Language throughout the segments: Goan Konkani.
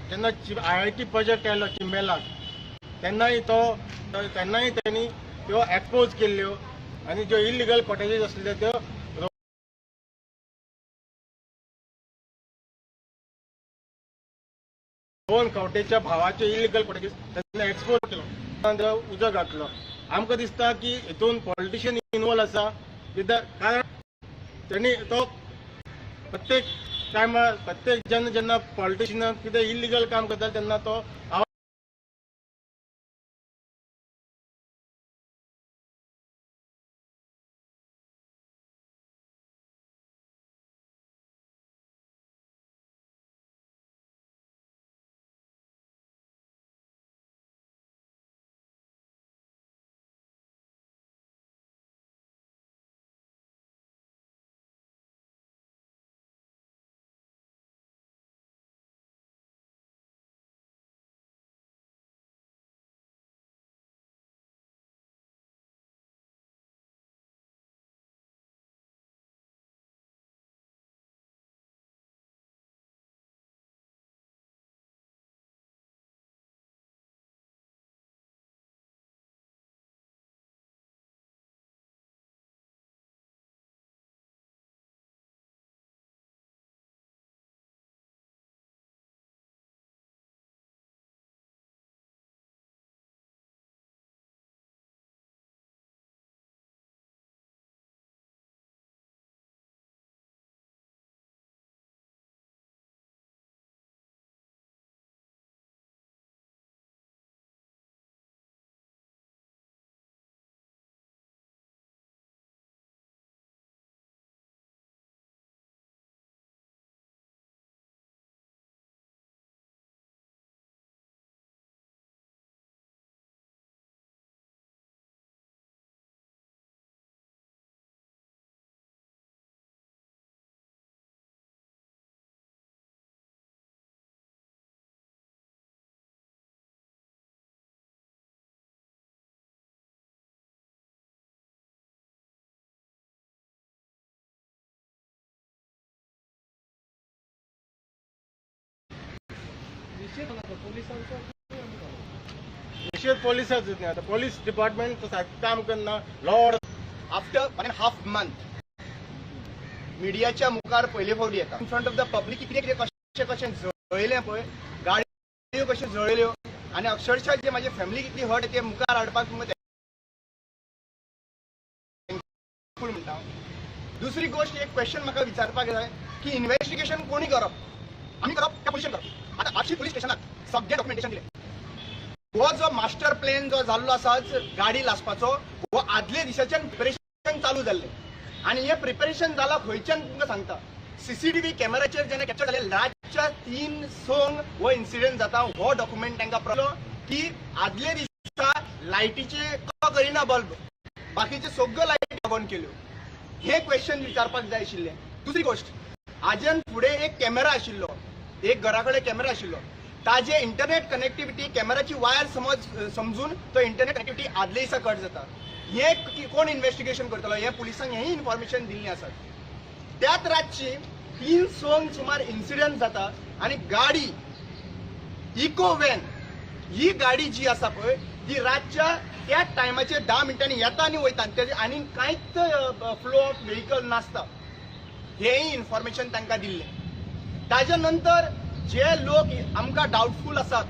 जेन्ना आयआयटी प्रोजेक्ट आयलो चिंबेलाक तेन्नाय तो तेन्नाय त्यांनी त्यो एक्सपोज केल्ल्यो आनी ज्यो इलिगल कॉटेजीस आसल्यो त्यो रोहन खंवटेच्या भावाच्यो इलिगल कॉटेजीस तेन्ना एक्सपोज केलो, उजो घातलो. आमकां दिसता की हितून पॉलिटिशियन इनवॉल्व आसा, कित्याक कारण तेणी तो प्रत्येक टायमार प्रत्येक जेन्ना जेन्ना पॉलिटिशियन कितें इलिगल काम करता तेन्ना तो निषेध पोलिसांचो न्ही, आतां पोलीस डिपार्टमेंट सारकें काम करना. Law order after 1.5 month मिडियाच्या मुखार पयले फावटी येता in front of the public. कितें कितें कशें कशें जळयलें पळय, गाडयो कश्यो जळयल्यो आनी अक्षरशः जे म्हाजे फॅमिली कितली हर्ट ते मुखार हाडपाक तुमकां थँकफूल म्हणटा. दुसरी गोश्ट, एक क्वेश्चन म्हाका विचारपाक जाय की इन्व्हेस्टिगेशन कोणी करप, आमी करप काय पुलिशेन करप? आतां आगशी पुलीस स्टेशनाक सगळें डॉक्युमेंटेशन दिलें. हो जो मास्टर प्लॅन जो जाल्लो आसा गाडी लासपाचो, हो आदले दिसाच्यान प्रिपरेशन चालू जाल्लें आनी हें प्रिपरेशन जालां खंयच्यान तुमकां सांगता. सीसीटीव्ही कॅमेराचेर जेन्ना कॅप्चर जालें रातच्या 3:00 हो इन्सिडंट जाता. हो डॉक्युमेंट तांकां प्रलो की आदले दिसा लायटीचे करिना बल्ब, बाकीचे सगळ्यो लायटी बंद केल्यो. हे क्वेश्चन विचारपाक जाय आशिल्लें. दुसरी गोश्ट, आजन फुडें एक कॅमेरा आशिल्लो, एक घरा कडेन कॅमेरा आशिल्लो, ताजे इंटरनेट कनेक्टिविटी कॅमेराची वायर समज समजून तो इंटरनेट कनेक्टिविटी आदले दिसा कट जाता. हे कोण इन्व्हेस्टिगेशन करतलो? हे पुलिसांक हेंय इन्फॉर्मेशन दिल्लें आसा. त्याच रातची 3:00 सुमार इन्सिडंट जाता आनी गाडी इको व्हॅन ही गाडी जी आसा पळय ती रातच्या त्याच टायमाचेर 10 मिनटांनी येता आनी वयता, तेजे आनी कांयच फ्लो ऑफ व्हेकल नासता. हेंय इन्फॉर्मेशन तांकां दिल्लें. ताज्या नंतर जे लोक आमकां डावटफूल आसात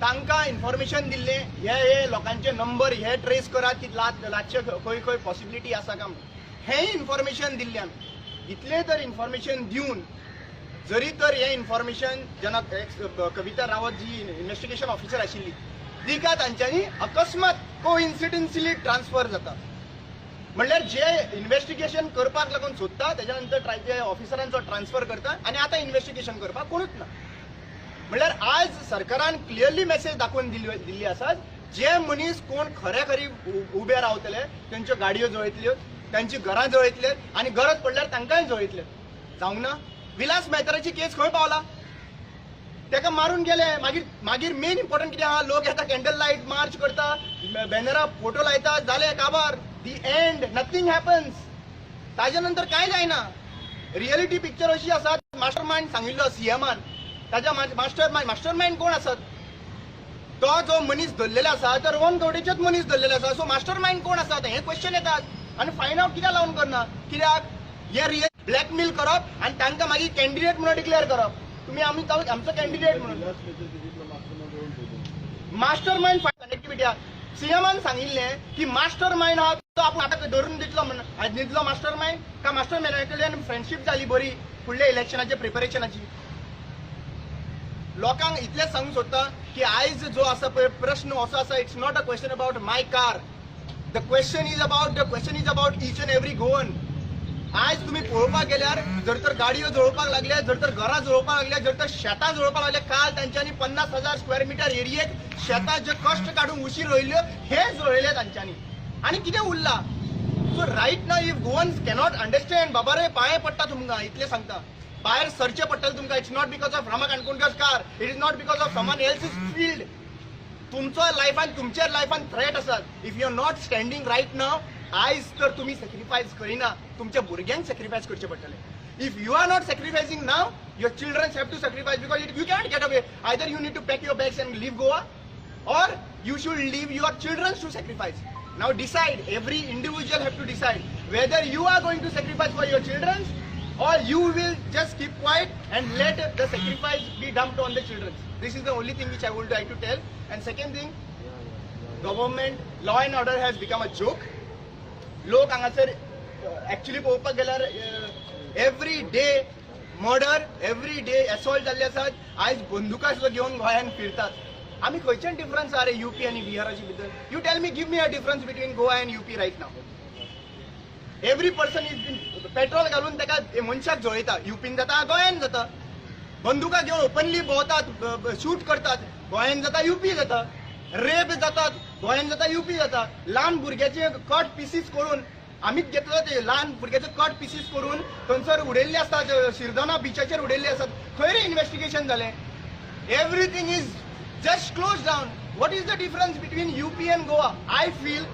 तांकां इन्फॉर्मेशन दिल्लें, हे हे लोकांचे नंबर हे ट्रेस करात की लातचे खंय खंय पॉसिबिलिटी आसा काय म्हणून, हेंय इन्फॉर्मेशन दिल्लें आमी. इतलें तर इन्फॉर्मेशन दिवन जरी तर हें इन्फॉर्मेशन जेन्ना कविता रावत जी इन्व्हेस्टिगेशन ऑफिसर आशिल्ली तिका तांच्यांनी अकस्मात कोइन्सिडन्सली ट्रान्सफर जाता. म्हणल्यार जे इन्व्हेस्टिगेशन करपाक लागून सोदता तेज्या नंतर ते ऑफिसरांचो ट्रान्सफर करता आनी आतां इन्व्हेस्टिगेशन करपाक कोणूच ना. म्हणल्यार आज सरकारान क्लियरली मेसेज दाखोवन दिल्ली आसा, जे मनीस कोण खरे खरी उबे रावतले तेंच्यो गाडयो जळयतल्यो, तांची घरां जळयतले आनी गरज पडल्यार तांकांय जळयतले. जावंक ना. विलास मेहताराची केस खंय पावला? तेका मारून गेले. मागीर मागीर मेन इम्पॉर्टंट कितें आहा, लोक येता कॅन्डल लायट मार्च करता, बॅनरा फोटो लायता, जालें काबार, दी एंड, नथींग हॅपन्स. ताज्या नंतर कांय जायना. रियलिटी पिक्चर अशी आसा, मास्टर मायंड सांगिल्लो सीएमान ताच्या मास्टर मायंड कोण आसत? तो जो मनीस धरलेलो आसा तो रोहन खंवटेचेच मनीस धरलेलो आसा. सो मास्टर मायंड कोण आसा हें क्वेश्चन येतात. आनी फायंड आवट कित्याक लावन करना? कित्याक हे रियल ब्लॅकमेल करप आनी तांकां मागीर कॅन्डिडेट म्हणून डिक्लेअर करप, तुमी आमी आमचो कॅन्डिडेट म्हणून. मास्टर मायंड कनेक्टिविटी आहा. सीएमान सांगिल्लें की मास्टर मायंड आहा तो आपूण आतां धरून दितलो म्हणून. आयज न्हिदलो मास्टर मायंड का मास्टर मायंडा कडल्यान फ्रेंडशीप जाली बरी फुडल्या इलेक्शनाच्या प्रिपरेशनाची. लोकांक इतलेंच सांगूंक सोदता की आयज जो आसा पळय प्रश्न असो आसा, it's not a question about my car, the question is about each and every Goan. आयज तुमी पळोवपाक गेल्यार जर तर गाडयो जळोवपाक लागल्या, जर तर घरां जळोवपाक लागल्या, जर तर शेतां जळोवपाक लागल्या, काल तांच्यांनी 50,000 स्क्वेअर मिटर एरियेक शेतां जे कश्ट काडून उशीर रोयल्यो हे जळयले तांच्यांनी आनी कितें उरला? So right now if Goans cannot understand, बाबा रे पांये पडटा तुमकां, इतलें सांगता, भायर सरचें पडटलें तुमकां. It's not because of Rama Kankonkar car, it is not because of someone else's field. तुमचो लायफान, तुमच्या लायफान थ्रेट आसात. If you are not standing right now, आयज तर तुमी सॅक्रिफायस करिना, तुमच्या भुरग्यांक सॅक्रिफायस करचें पडटलें. If you are not sacrificing now, your childrens have to sacrifice, because you cannot get away. Either you need to pack your bags and leave Goa or you should leave your children to sacrifice. Now decide, every individual have to decide whether you are going to sacrifice for your children or you will just keep quiet and let the sacrifice be dumped on the children. This is the only thing which I would like to tell. And second thing, government law and order has become a joke. लोक हांगासर एक्चुअली पळोवपाक गेल्यार every day murder, every day assault जाल्ले आसात. आयज बंदुका सुद्दां घेवन गोंयांत फिरतात. आमी खंयच्यान डिफरन्स आहा रे युपी आनी बिहाराचे भितर? You tell me, give me a difference between Goa and UP right now. Every person is petrol घालून ताका मनशाक जळयता. युपीन जाता, गोंयान जाता. बंदुका घेवन ओपनली भोंवतात, शूट करतात. गोंयान जाता, युपी जाता. रेप जातात, गोंयान जाता, युपी जाता. ल्हान भुरग्याचे कट पिसीस करून, आमीच घेतलो ते ल्हान भुरग्याचे कट पिसीस करून थंयसर उडयल्ले आसतात, शिरदोना बिचाचेर उडयल्ले आसात. खंय रे इन्वेस्टिगेशन जालें? Everything is just close down. What is the difference between UP and Goa? I feel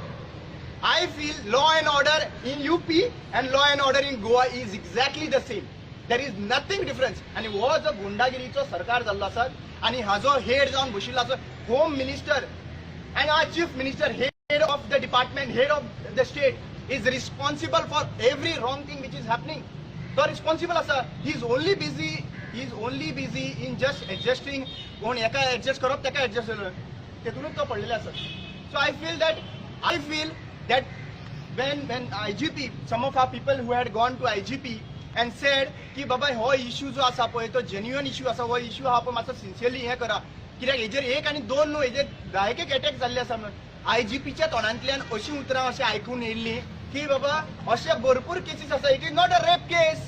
law and order in UP and law and order in Goa is exactly the same. There is nothing difference. आणि हो जो गुंडागिरीचो सरकार जाल्लो आसा आनी हाजो हेड जावन बशिल्लो आसा home minister and our chief minister, head of the department, head of the state, is responsible for every wrong thing which is happening. तो रिस्पॉन्सिबल आसा. He is only busy in just adjusting. कोण एका एडजस्ट करप, तेका एडजस्ट करप, तेतूनच तो पडलेले आसा. So I feel that when IGP, some of our people who had gone to IGP and said की बाबा हो इश्यू जो आसा पळय तो जेन्युअन इश्यू आसा, हो इश्यू आहा पळय मातसो सिन्सियरली हें करा, कित्याक हेजेर एक आनी दोन न्हू, हेजेर धायेक एक एटॅक जाल्ले आसा म्हणून, आयजीपीच्या तोंडांतल्यान अशीं उतरां अशें आयकून येयल्लीं की बाबा अशे भरपूर केसीस आसा, it is not a rape case,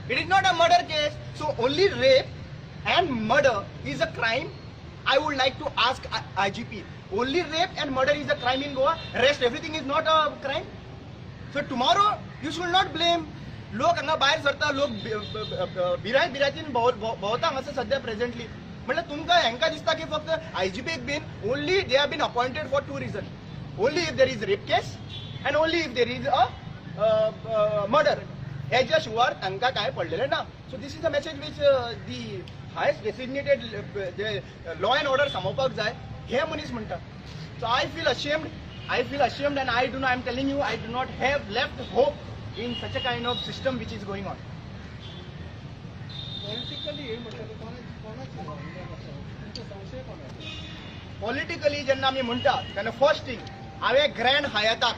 it is not a murder case. So only rape and murder is a crime? I would like to ask IGP. Only rape and murder is a crime in Goa. Rest everything is not a crime. So tomorrow you should not blame. लोक हांगा भायर सरता, लोक भिरांत भिरांतीन भोंवता हांगासर सद्या प्रेझेंटली. म्हणल्यार तुमकां हेंकां दिसता की फक्त आयजीपीक बीन only they have been appointed for two reason: only if there is rape case and only if there is a murder. हेच्या शिवार तांकां कांय पडलेलें ना. So this is the message which the highest designated law and order सांबाळपाक जाय हे मनीस म्हणटा. So I feel ashamed, I feel ashamed, and I do I am telling you, I do not have left hope in such a kind of system which is going on. Politically हे म्हटलं तर कोणाची तुमचो संशय कोणाचो? पॉलिटिकली जेन्ना आमी म्हणटा तेन्ना फर्स्ट थिंग, हांवें ग्रँड हायाताक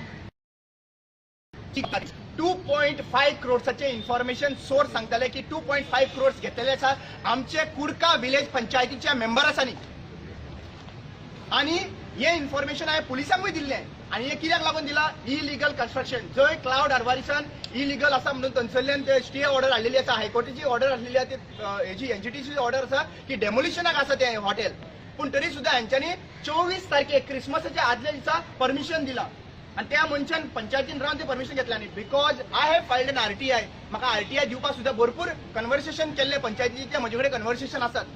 2.5 क्रोर्साचे इन्फॉर्मेशन सोर्स सांगताले की 2.5 क्रोर्स घेतलेले आसा आमचे कुडका विलेज पंचायतीच्या मेंबरासांनी आनी हे इन्फॉर्मेशन हांवें पुलिसांकूय दिल्लें. आनी हें कित्याक लागून दिलां? इलिगल कन्स्ट्रक्शन जंय क्लावड आल्वारीसान इलिगल आसा म्हणून थंयसरल्यान ते स्टे ऑर्डर हाडलेली आसा, हायकोर्टाची ऑर्डर आसलेली आसा, ते हेजी एनजीटीची ऑर्डर आसा की डेमोलिशनाक आसा तें हॉटेल. पूण तरी सुद्दां हेंच्यांनी 24 तारखेक क्रिसमसाच्या आदल्या दिसा परमिशन दिलां आनी त्या मनशान पंचायतीन रावन तें परमिशन घेतलें. आनी because I have filed an RTI, म्हाका आरटीआय दिवपाक सुद्दां भरपूर कन्वर्सेशन केल्लें पंचायतीचें, म्हजे कडेन कन्वर्सेशन आसात.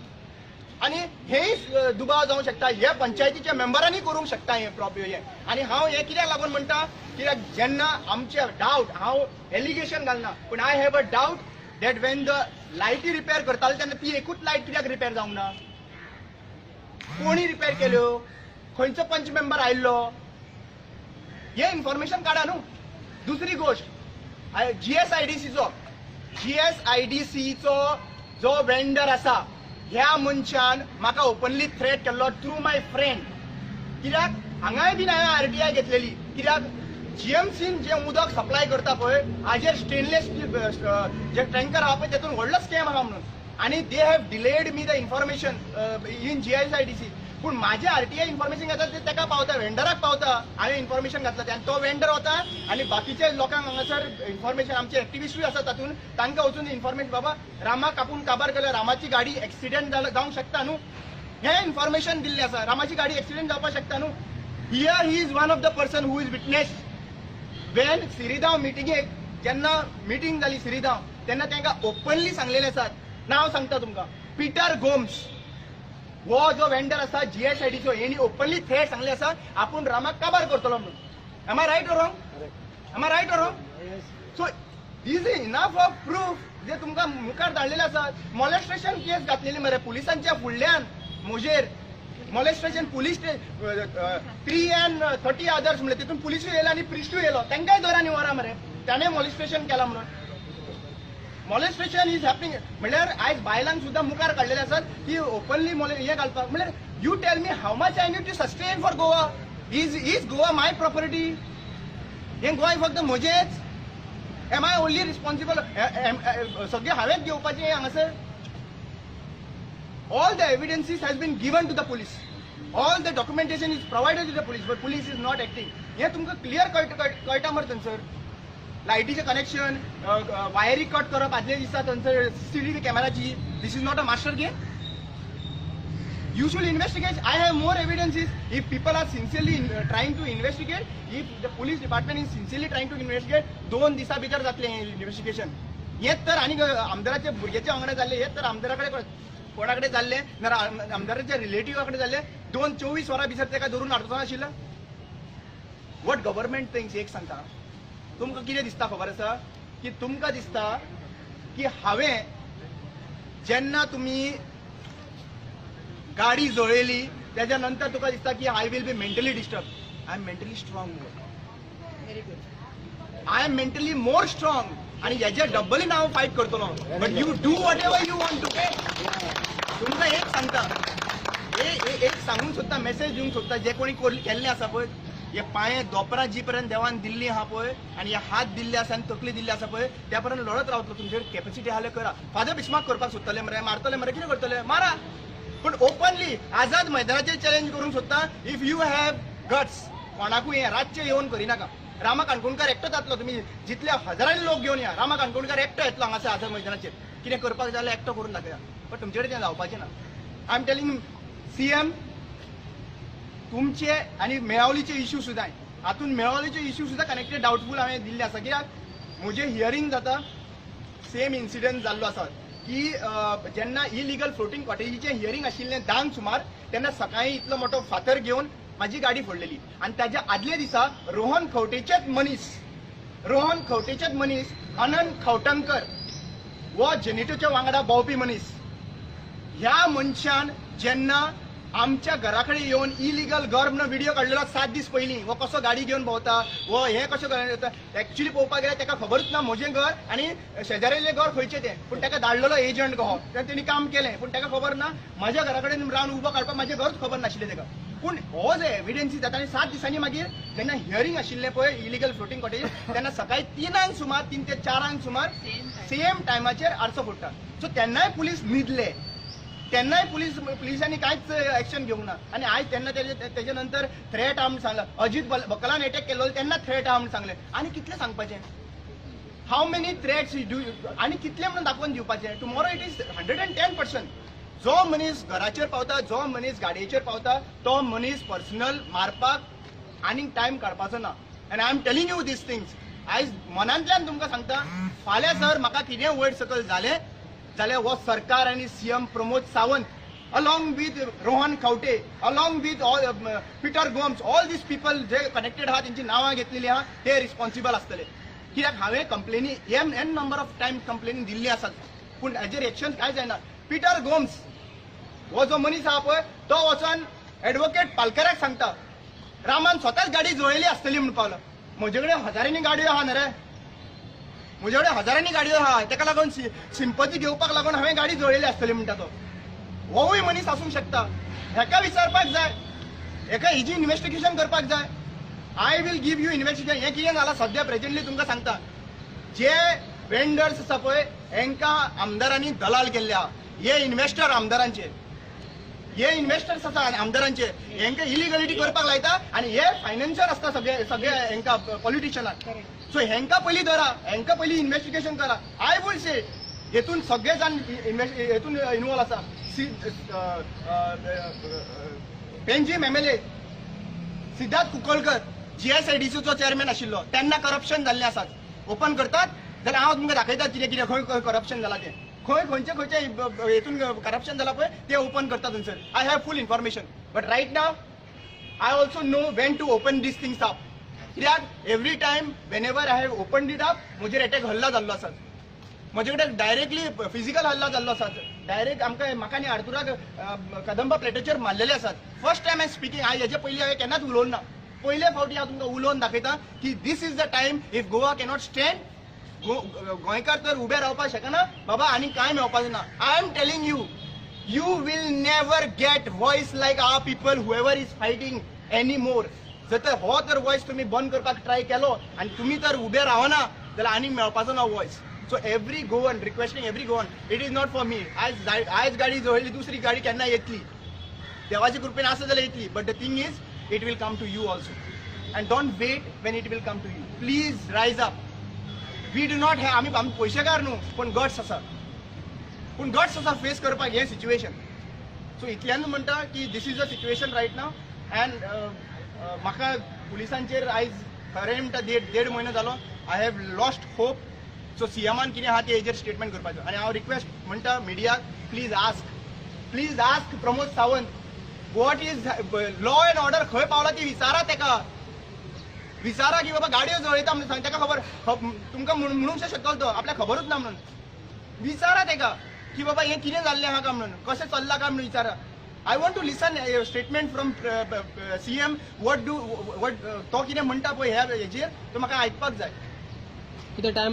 आनी हेय दुबाव जावंक शकता, हे पंचायतीच्या मेंबरांनी करूंक शकता हें प्रॉब्लेम हें. आनी हांव हें कित्याक लागून म्हणटा, कित्याक जेन्ना आमचे डावट, हांव एलिगेशन घालना, पूण I have a doubt that when the लायटी रिपेर करताले तेन्ना ती एकूच लायट कित्याक रिपेर जावंक ना? कोणी रिपेर केल्यो? खंयचो पंच मेंबर आयिल्लो? हे इन्फॉर्मेशन काडा न्हू. दुसरी गोश्ट, जीएसआयडीसीचो जो वेंडर आसा ह्या मनशान म्हाका ओपनली थ्रेट केल्लो थ्रू my friend. कित्याक हांगाय बीन हांवें आरटीआय घेतलेली. कित्याक जीएमसीन जे उदक सप्लाय करता पळय हाजेर स्टेनलेस जे टँकर आहा पळय तेतून व्हडलो स्कॅम आहा म्हणून, आनी they have delayed me the information in GSIDC. पूण माझे आरटीआय इन्फॉर्मेशन घेता ते ताका पावता, वेंडराक पावता. हांवें इन्फॉर्मेशन घातला ते आनी तो वेंडर वता आनी बाकीचे लोकांक हांगासर इन्फॉर्मेशन, आमचे एक्टिविस्टूय आसा तातूंत, तांकां वचून इन्फॉर्मेशन बाबा रामाक आपूण काबार केल्या, रामाची गाडी एक्सिडेंट जावंक शकता न्हू, हें इन्फॉर्मेशन दिल्लें आसा. रामाची गाडी एक्सिडेंट जावपाक शकता न्हू. Here he is one of the person who is witness when Siridao मिटिंगेक जेन्ना मिटींग जाली सिरिदांव तेन्ना तांकां ओपनली सांगलेलें आसात. नांव सांगता तुमकां, पिटर गोम्स हो जो वेंडर आसा जीएसआयडीचो, हेणी ओपनली थ्रेट सांगले आसा आपूण रामाक काबार करतलो म्हणून. Am I right or wrong? Am I right or wrong? So this is enough of proof जे तुमकां मुखार धाडलेले आसात. मॉलेस्ट्रेशन केस घातलेली मरे पुलिसांच्या फुडल्यान म्हजेर. Molestation police 3 and 30 others म्हणले, तितून पुलिसूय येयलो आनी प्रिस्टूय येयलो, तांकांय दर आनी वरा मरे ताणें मॉलेस्ट्रेशन केलां म्हणून. मॉलेस्ट्रेशन is happening म्हणल्यार आयज बायलांक सुद्दां मुखार काडलेले आसात की ओपनली हें घालपाक. म्हणल्यार you tell me how much I need to sustain for Goa. Is Goa my property? हें गोंय फक्त म्हजेंच? Am I only responsible? सगळें हांवेंच घेवपाचें हांगासर? All the evidences has been given to the police. All the documentation is provided to the police, but police is not acting. हे तुमकां क्लियर कळटा मरे थंयसर. लायटीचें कनेक्शन, वायरी कट करप आदल्या दिसा थंयसर CCTV कॅमेराची. This is not a master game. You should investigate. I have more evidences. If people are sincerely trying to investigate, if the police department is sincerely trying to investigate, 2 दिसां भितर जातलें इन्व्हेस्टिगेशन. हेच तर आनी आमदाराच्या भुरग्याच्या वांगडा जाल्लें, हेच तर आमदारा कडेन कोणा कडेन जाल्लें, नाजाल्यार आमदाराच्या रिलेटिव्हा कडेन जाल्लें. 24 वरां भितर ताका धरून हाडचो नाशिल्लो. What government thinks, एक सांगता तुमकां कितें दिसता खबर आसा की तुमकां दिसता की हांवें जेन्ना तुमी गाडी जळयली त्याच्या नंतर तुका दिसता की I will be mentally disturb. I am mentally strong. Very good. I am mentally more strong आनी हेजे डब्बलीन हांव फायट करतलो. But you do whatever you want to. तुमकां एक सांगता, एक सांगूंक सोदता, मेसेज दिवंक सोदता, जे कोणी केल्लें आसा पळय, हे पांये दोपरां जी पर्यंत देवान दिल्ली आहा पळय आनी हे हात दिल्ले आसा आनी तकली दिल्ली आसा पळय त्या पर्यंत लढत रावतलो. तुमचेर कॅपॅसिटी आहा करा. फादर बिस्माक करपाक सोदतले मरे, मारतले मरे, कितें करतले, मारा. पूण ओपनली आझाद मैदानाचेर चॅलेंज करूंक सोदता. If you have guts, कोणाकूय हें रातचें येवन करिनाका. रामा काणकोणकार एकटो जातलो, तुमी जितले हजारांनी लोक घेवन या, रामा काणकोणकार एकटो येतलो हांगासर आझाद मैदानाचेर. कितें करपाक जाल्यार एकटो करून दाखया, बट तुमचे कडेन तें जावपाचें ना. I am telling CM, तुमचे आनी मेळावलीचे इश्यू सुद्दां, हातून मेळावलीचे इश्यू सुद्दां कनेक्टेड डावटफूल हांवें दिल्ले आसा. कित्याक म्हजें हियरींग जाता, सेम इन्सिडंट जाल्लो आसा की जेन्ना इलिगल फ्लोटींग कॉटेजीचें हियरींग आशिल्लें 10 सुमार, तेन्ना सकाळीं इतलो मोठो फातर घेवन म्हाजी गाडी फोडलेली. आनी ताज्या आदल्या दिसा रोहन खंवटेचेच मनीस अनंत खवटंकर हो जेनिटोच्या वांगडा भोंवपी मनीस, ह्या मनशान जेन्ना आमच्या घरा कडेन येवन इलिगल घर म्हणून व्हिडिओ काडलेलो 7 दीस पयलीं, हो कसो गाडी घेवन भोंवता, हो हें कशें येता, एक्चुली पळोवपाक गेल्यार ताका खबरूच ना म्हजें घर आनी शेजाऱ्यालें घर खंयचें तें. पूण ताका धाडलेलो एजंट कहो, तेणी काम केलें, पूण ताका खबर ना म्हज्या घरा कडेन रावन उबो काडपाक म्हाजें घरूच खबर नाशिल्लें ताका. पूण हो जे एविडन्सीस जाता. आनी 7 दिसांनी मागीर जेन्ना हियरींग आशिल्लें पळय इलिगल फ्लोटींग कॉटेज, तेन्ना सकाळीं 3 सुमार, 3 ते 4 सुमार सेम टायमाचेर आरसो फोडटा. सो तेन्नाय पुलीस न्हिदले, तेन्नाय पुलिसांनी कांयच एक्शन घेवंक ना. आनी आयज तेन्ना तेजे नंतर थ्रेट आहा म्हूण सांगला, अजीत बकलान एटॅक केल्लो तेन्ना थ्रेट आहा म्हूण सांगलें. आनी कितलें सांगपाचें, how many threats do, आनी कितलें म्हणून दाखोवन दिवपाचें. Tomorrow it is 110%. जो मनीस घराचेर पावता, जो मनीस गाडयेचेर पावता, तो मनीस पर्सनल मारपाक आनीक टायम काडपाचो ना. And I am telling you these things आयज मनांतल्यान तुमकां सांगता. फाल्यां जर म्हाका कितें वयर सकयल जालें जाल्यार हो सरकार आनी CM Pramod Sawant along with Rohan Khaunte, along with all Peter Gomes, all these people J connected आहा तेंची नांवां घेतलेली आहा ते रिस्पॉन्सिबल आसतले. कित्याक हांवें कंप्लेनी एन नंबर ऑफ टायम कंप्लेनी दिल्ली आसात. पूण हेजेर एक्शन कांय जायना. पिटर गोम्स हो जो मनीस आहा पळय, तो वचोन एडवोकेट पालकराक सांगता, रामान स्वताच गाडी जळयली आसतली म्हणून पावलो. म्हजे कडेन हजारांनी गाडयो आहा न्ही रे, म्हजे कडेन हजारांनी गाडयो आहा, तेका लागून सिंपती घेवपाक लागून हांवें गाडी जळयली आसतली म्हणटा तो. होवूय मनीस आसूंक शकता. हेका विचारपाक जाय, हेका हेजी इन्वेस्टिगेशन करपाक जाय. I will give you investigation. हें कितें जालां सद्या प्रेझेंटली तुमकां सांगता, जे वेंडर्स आसा पळय, हेंकां आमदारांनी दलाल केल्ले आहा. हे इन्वेस्टर आमदारांचे, हे इन्वेस्टर्स आसा आमदारांचे, हेंकां इलिगलिटी करपाक लायता आनी हे फायनान्शियर आसता सगळे सगळे हेंकां पॉलिटिशियनाक. सो हेंकां पयलीं धरा, हेंकां पयलीं इन्वेस्टिगेशन करा. I will से हेतून सगळे जाण हेतून इनवॉल्व आसा. पेंजीम एमएलए सिद्धार्थ कुंकळकर जीएसआयडीसीचो चेअरमॅन आशिल्लो तेन्ना करप्शन जाल्लें आसा. ओपन करतात जाल्यार हांव तुमकां दाखयता कितें कितें, खंय खंय करप्शन जालां तें, खंय खंयचे खंयचे हेतून करप्शन जालां पळय तें ओपन करता थंयसर. I have full information, but right now I also know when to open these things up, कित्याक every time whenever I have open it up, म्हजेर एटॅक, हल्ला जाल्लो आसा. म्हजे कडेन डायरेक्टली फिजिकल हल्ला जाल्लो आसा. डायरेक्ट आमकां, म्हाका आनी आर्तुराक कदंबा प्लेटोचेर मारलेले आसात. First time I speaking. हांव हेजे पयलीं हांवें केन्नाच उलोवंक ना. पयले फावटी हांव तुमकां उलोवन दाखयता की this is the time. If Goa cannot stand, गोंयकार तर उबे रावपाक शकना बाबा, आनी कांय मेळपाचें ना. I am telling you, you will never get voice like our people, whoever is fighting, any more. जर तर हो तर वॉयस तुमी बंद करपाक ट्राय केलो आनी तुमी तर उबे रावना जाल्यार आनीक मेळपाचो ना voice. So every Goan, requesting every Goan, it is not for me. आयज आयज गाडी जळली, दुसरी गाडी केन्ना येतली, देवाच्या कृपेन आसा जाल्यार येतली, but the thing is, it will come to you also, and don't wait when it will come to you. Please rise up. We do not have, आमी आमी पयशेकार न्हू, पूण गट्स आसा, पूण गट्स आसा फेस करपाक हें सिच्युएशन. सो इतल्यान म्हणटा की this is the situation right now. And म्हाका पुलिसांचेर आयज खरें म्हणटा देड देड म्हयनो जालो, I have lost hope. So सीएमान कितें आहा ते हेजेर स्टेटमेंट करपाचो. आनी हांव रिक्वेस्ट म्हणटा मिडियाक, please ask, please ask Pramod Sawant, what is law and order, खंय पावला ती विचारा तेका. विचारा की बाबा गाडयो जळयता म्हणून सांग, तेका खबर तुमकां म्हणूंक शकतलो तो आपल्याक खबरूच ना म्हणून. विचारा तेका की बाबा हें कितें जाल्लें आहा काय म्हणून, कशें चल्लां काय म्हणून विचारा. I want to listen statement from CM. What do what तो कितें म्हणटा पळय ह्या हेजेर, तो म्हाका आयकपाक जाय. कितें टायम.